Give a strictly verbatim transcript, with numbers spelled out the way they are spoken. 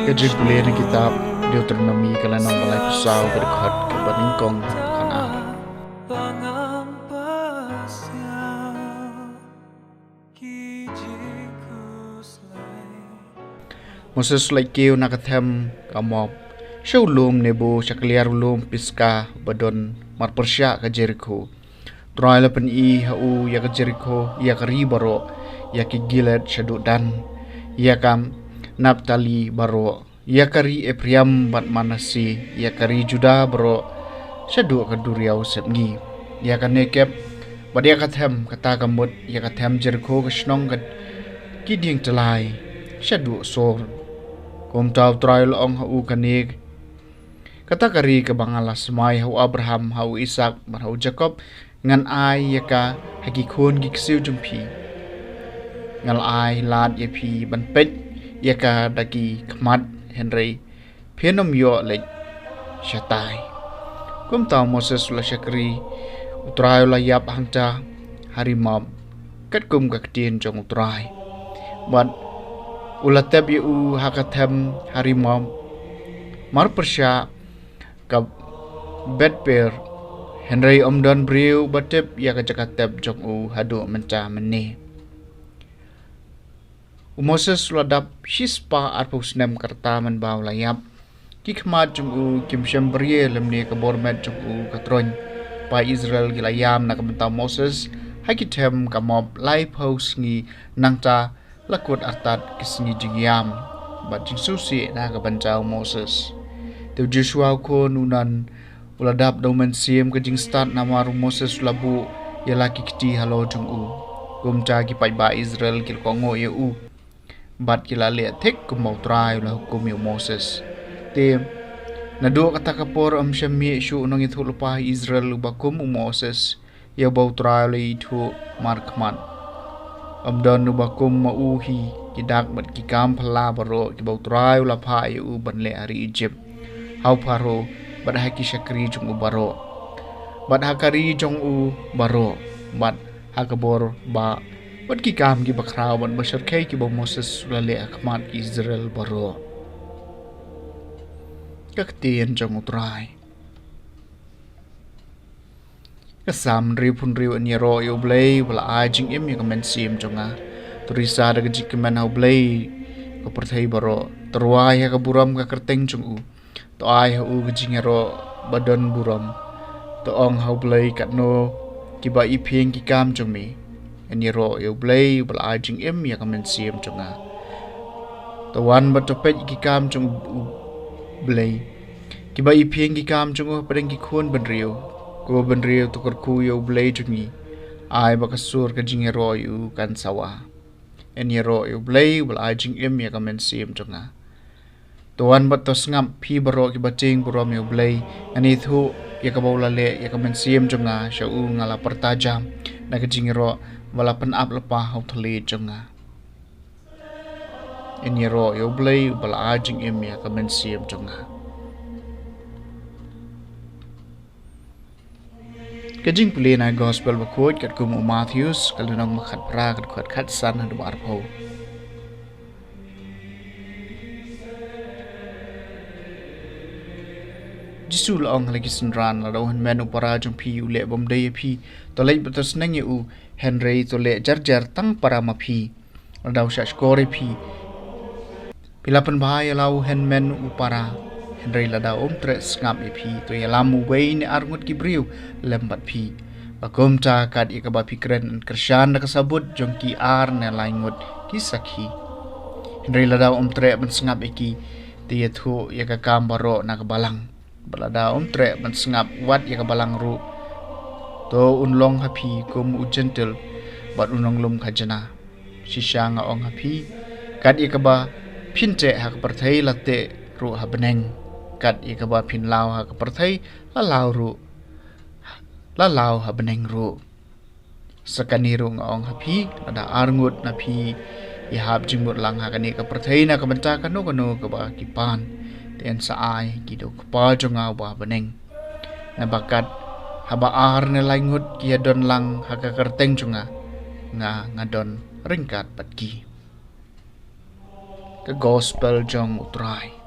Ka jingpule na kitab Deuteronomi ka lynnong ba laiphew saw ka dkhot kaba nyngkong kane. Moses u la kiew na ka them ka Moab, sha u lum Nebo, sha kliar u lum Piska ba don marpyrshah ka Jerikho. U Trai u la pyni ha u ïa ka Jerikho, ïa ka ri baroh, ïa ki Gilead shaduh Dan, ïa ka Naphtali baroh, ïa ka ri Ephraim bad Manase, ïa ka ri Juda baroh shaduh ka duriaw sepngi, ïa ka Negeb bad ïa ka them, kata ka mut ïa ka them Jerikho, ka shnong ka ki dieng tyllai shaduh Shur. Kumta U Trai u la ong ha u, kane kata ka ri kaba nga la smai ha u Abraham, ha u Isaak bad ha u Jakob, ngan ai ïa ka ha ki khun ki ksiew jong phi. Nga la ai lad ïa phi ban peit ïa ka da ki khmat, hynrei phin ym ïoh leit shatai. Kumta u Moses u la shakri, U Trai u la ïap hangta ha ri Moab, katkum ka ktien jong U Trai. Bad u la tep ïa u ha ka them ha ri Moab, marpyrshah ka Beth-peor, hynrei ym don briew ba tip ïa ka jaka tep jong u haduh mynta mynne. U Moses u la dap shispah arphew snem ka rta mynba u la ïap. Ki khmat jong u kim shym brie, lymne ka bor met jong u ka troiñ. Paid Israel ki la ïam na ka bynta u Moses ha ki them ka Moab laiphew sngi, nangta la kut artat ki sngi jingïam bad jingsngewsih na ka bynta u Moses. Te u Joshua u khun u Nun u la dap da u Mynsiem ka jingstad, namar u Moses u la buh ïa la ki kti halor jong u. Kumta ki paidbah Israel ki la kohnguh ïa u bad ki la leh thik kumba U Trai u la hukum ïa u Moses. Te naduh kata ka por ym shym mih shuh u nongïathuhlypa Israel uba kum u Moses, ïa uba U Trai u la ïathuh markhmat. Ym don uba kum ma u hi, ki dak bad ki kam phylla baroh kiba U Trai u la phah ïa u ban leh ha ri Ijipt, ha u Pharaoh bad ha ki shakri jong u baroh, bad ha ka ri jong u baroh, bad ha ka bor bah, bad ki kam kiba khraw bad ba shyrkhei kiba u Moses u la leh ha khmat ki Israel baroh. Ka ktien jong U Trai. Ka Salm hynriewphew hynriew. Yn ïaroh ïa U Blei uba la ai jingim ïa ka mynsiem jong nga. To risa da ka jingkmen ha U Blei, ko pyrthei baroh. To rwai ha ka burom ka kyrteng jong u. To ai ha u ka jingïaroh ba don burom. To ong ha U Blei, katno kiba iphieng ki kam jong me. Yn ïaroh ïa U Blei uba la ai jingim ïa ka mynsiem jong nga. To wan bad to peit ïa ki kam jong U Blei, kiba iphieng ki kam jong u hapdeng ki khun bynriew. Ko bynriew, to kyrkhu ïa U Blei jong ngi. Ai ba ka sur ka jingïaroh ïa u kan sawa. Yn ïaroh ïa U Blei uba la ai jingim ïa ka mynsiem jong nga. To wan bad to sngap, phi baroh kiba tieng burom ïa U Blei. Ngan ïathuh ïa kaba u la leh ïa ka mynsiem jong nga. Sha u nga la pyrta jam na ka jingïaroh ba la pynap lypa ha u thylliej jong nga. Yn ïaroh ïa U Blei uba la ai jingim ïa ka mynsiem jong nga. Ka jingpule na Gospel bakhuid katkum u Mathaios, ka lynnong ba khatphra, ka dkhot khatsan haduh arphew. Jisu u la ong ha la ki synran, lada u hynmen u para jong phi u leh bymdei ïa phi, to leit bad to sneng ïa u, hynrei to leh jar jar tang para ma phi. Lada u shahshkor ïa phi, phi la pynbha ïa la u hynmen u para, hynrei lada um treh sngap ïa phi, to ïalam uwei ne ar ngut ki briew lem bad phi. Ba kumta, kat ïa kaba phi kren kyrshan da ka sabut jong ki ar ne lai ngut ki sakhi, hynrei lada um treh ban sngap ïa ki, te ïathuh ïa ka kam baroh na ka balang. Bad lada um treh ban sngap wat ïa ka balang ruh, to un long ha phi kum u jentil bad u nonglum khajna. Shisha nga ong ha phi, kat ïa kaba phin teh ha ka pyrthei, la teh ruh ha bneng. Kat ïa kaba phin law ha ka pyrthei, la law ruh, la law ha bneng ruh. Sa kane ruh nga ong ha phi, lada ar ngut na phi ïahap jingmut lang ha kane ka pyrthei na ka bynta kano kano kaba ki pan, te yn sa ai ki da u Kpa jong nga uba ha bneng. Naba kat haba ar ne lai ngut ki ïadon lang ha ka kyrteng jong nga, nga nga don ryngkat bad ki. Ka Gospel jong U Trai.